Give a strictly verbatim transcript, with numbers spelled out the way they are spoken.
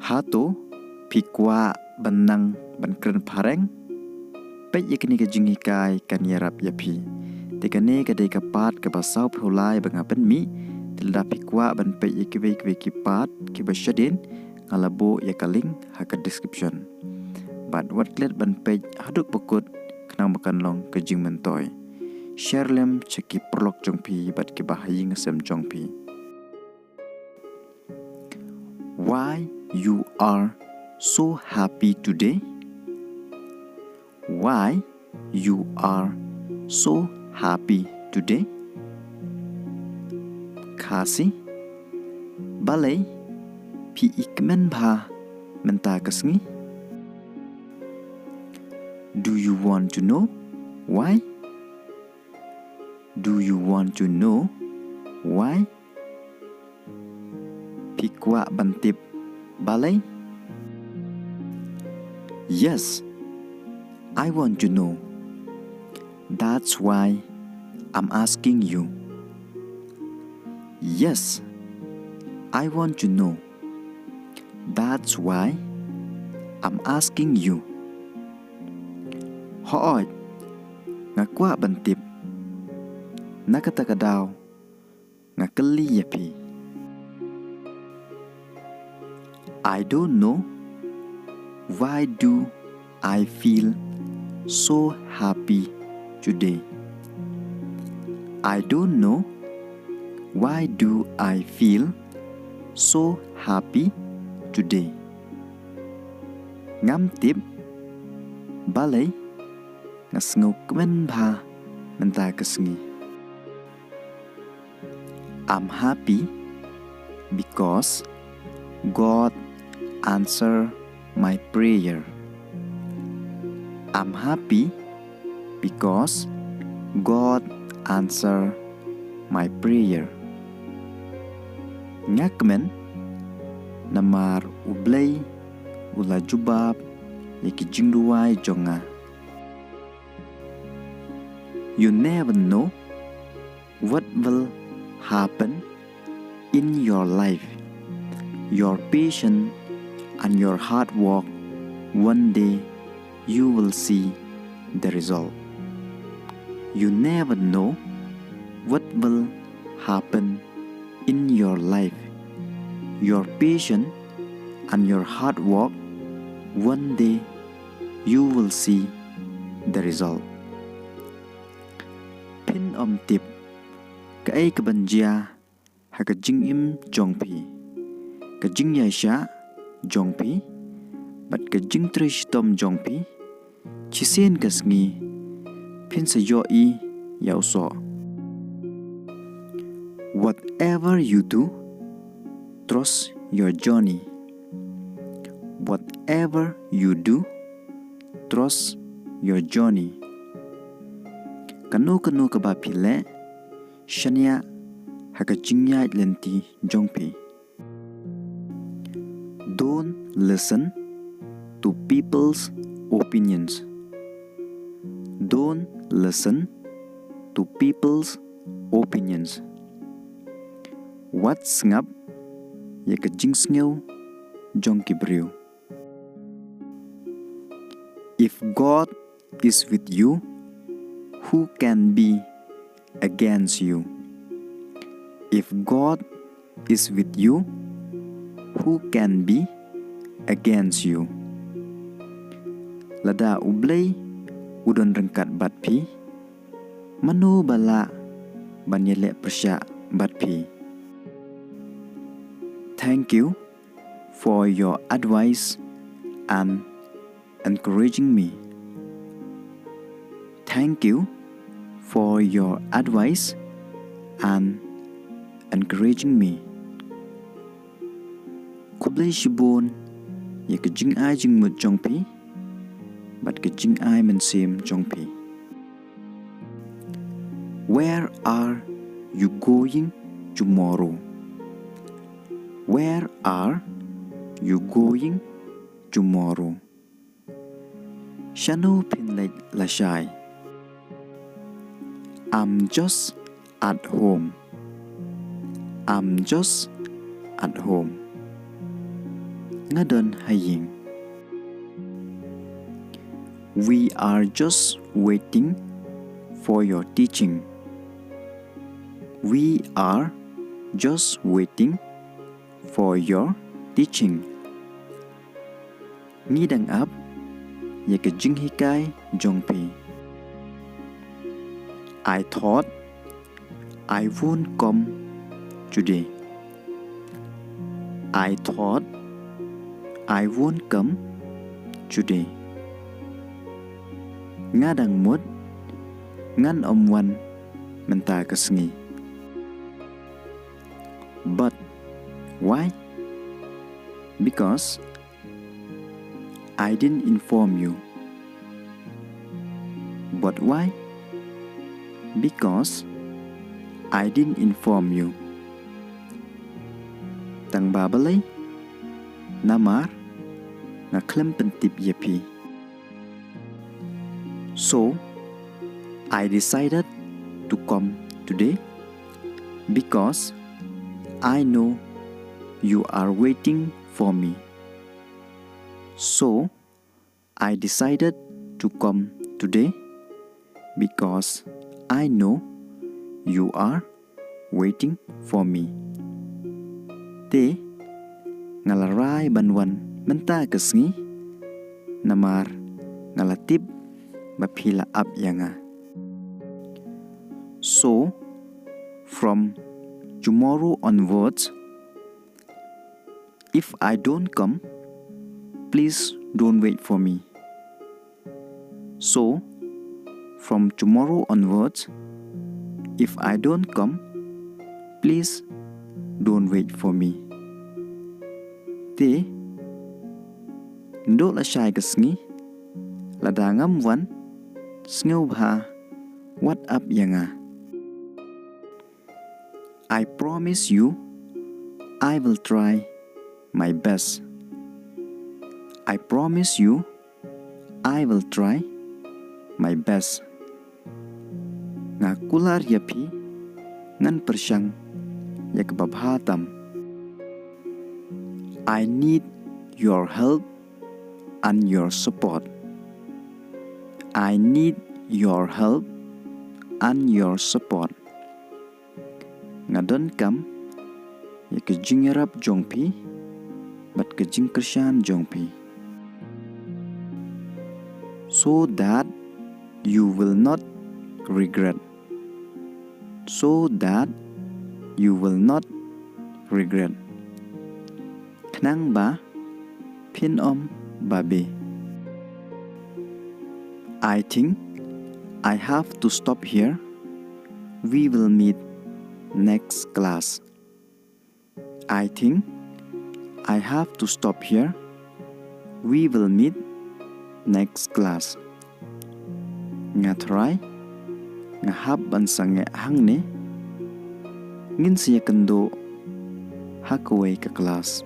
Hato phi kwah ban nang ban kren phareng? Peit ïa kane ka jinghikai kan ïarap ïa phi. Te kane ka dei ka part kaba saw phew lai ba nga pynmih. Te lada phi kwah ban peit ïa kiwei kiwei ki part kiba shadien, nga la buh ïa ka link ha ka description. Bad wat klet ban peit haduh ba kut khnang ba kan long ka jingmyntoi. Share lem sha ki paralok jong phi bad kiba ha ïing ha sem jong phi. Why you are so happy today? Why you are so happy today? Khasi, balei phi i kmen bha mynta ka sngi? Do you want to know why? Do you want to know why? Phi kwah ban tip balei? Yes, I want to know. That's why I'm asking you. Yes, I want to know. That's why I'm asking you. Hooid, nga kwah ban tip. Na kata ka daw, nga kylli ïa phi. I don't know why do I feel so happy today. I don't know why do I feel so happy today. Ngam tip balei nga sngewkmen bha mynta ka sngi. I'm happy because God answer my prayer. I'm happy because God answer my prayer. Nga kmen namar U Blei u la jubab ïa ki jingduwai jong nga. You never know what will happen in your life. Your patience and your hard work, one day you will see the result. You never know what will happen in your life. Your patience and your hard work, one day you will see the result. Phin ym tip kaei kaban jia ha ka jingim jong phi, ka jingïaishah jong phi bad ka jingtrei shitom jong phi. Shisien ka sngi phin sa ïohi ïa u soh. Whatever you do, trust your journey. Whatever you do, trust your journey. Kano kano kaba phi leh, shaniah ha ka jingïaid lynti jong phi. Don't listen to people's opinions. Don't listen to people's opinions. Wat sngap ïa ka jingsngew jong ki briew. If God is with you, who can be against you? If God is with you, who can be against you? Lada U Blei u don ryngkat bad phi, mano ba lah ban ïaleh pyrshah bad phi? Thank you for your advice and encouraging me. Thank you for your advice and encouraging me. Khublei shibun ïa ka jingai jingmut jong phi bad ka jingai mynsiem jong phi. Where are you going tomorrow? Where are you going tomorrow? Shano phin leit lashai? I'm just at home. I'm just at home. Nga don ha ïing. We are just waiting for your teaching. We are just waiting for your teaching. Ngi dang ap ïa ka jinghikai jong phi. I thought I won't come today. I thought I won't come today. Nga dang mut ngan ym wan mynta ka sngi. But why? Because I didn't inform you. But why? Because I didn't inform you. Tang ba balei? Namar nga khlem pyntip ïa phi. So, I decided to come today because I know you are waiting for me. So, I decided to come today because I know you are waiting for me. Te nga la rai ban wan mynta ka sngi, namar nga la tip ba phi la ap ïa nga. So, from tomorrow onwards, if I don't come, please don't wait for me. So, from tomorrow onwards, if I don't come, please don't wait for me. Te, ndoh la shai ka sngi, lada ngam wan, sngewbha wat ap ïa nga. I promise you, I will try my best. I promise you, I will try my best. Nga kular ïa phi, ngan pyrshang ïa kaba bha tam. I need your help and your support. I need your help and your support. Nga donkam ïa ka jingïarap jong phi bad ka jingkyrshan jong phi, so that you will not regret. So that you will not regret. Khnang ba phin ym babe. I think I have to stop here. We will meet next class. I think I have to stop here. We will meet next class. Nga tharai nga hap ban sangeh hangne. Ngin sa ïakynduh ha kawei ka klas.